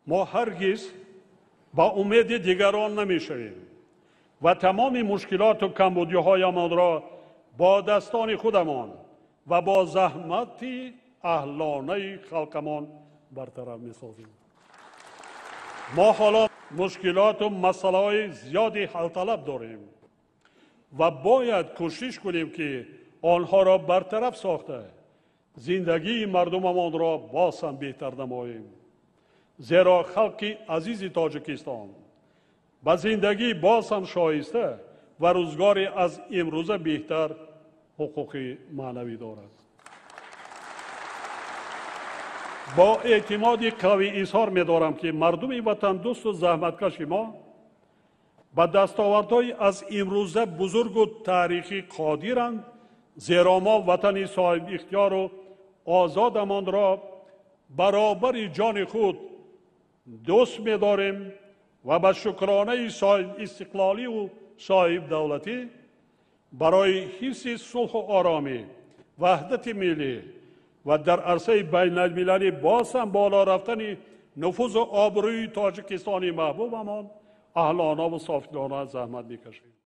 Мо ҳаргиз ба умеди дигарон намешавем ва тамоми мушкилоту камбудиҳоямонро бо дастони худамон ва бо заҳмати аҳлонаи халқамон бартараф месозем. Мо ҳоло мушкилоту масъалаҳои зиёди ҳалталаб дорем ва бояд кӯшиш кунем, ки онҳоро бартараф сохта, зиндагии мардумамонро боз ҳам беҳтар намоем. Зеро халқи азизи Тоҷикистон ба зиндагӣ боз ҳам шоиста ва рӯзгоре аз имрӯза беҳтар ҳуқуқи маънавӣ дорад. Бо эътимоди қавӣ изҳор медорам, ки мардуми ватандӯсту заҳматкаши мо ба дастовардҳои аз имрӯза бузургу таърихӣ қодиранд, зеро мо ватани соҳибихтиёру озодамонро баробари ҷони худ дӯст медорем ва ба шукронаи соҳибистиқлоливу соҳибдавлатӣ барои ҳифзи сулҳу оромӣ, ваҳдати миллӣ ва дар арсаи байналмилалӣ боз ҳам боло рафтани нуфузу обрӯи Тоҷикистони маҳбубамон аҳлонаву софдилона заҳмат мекашем.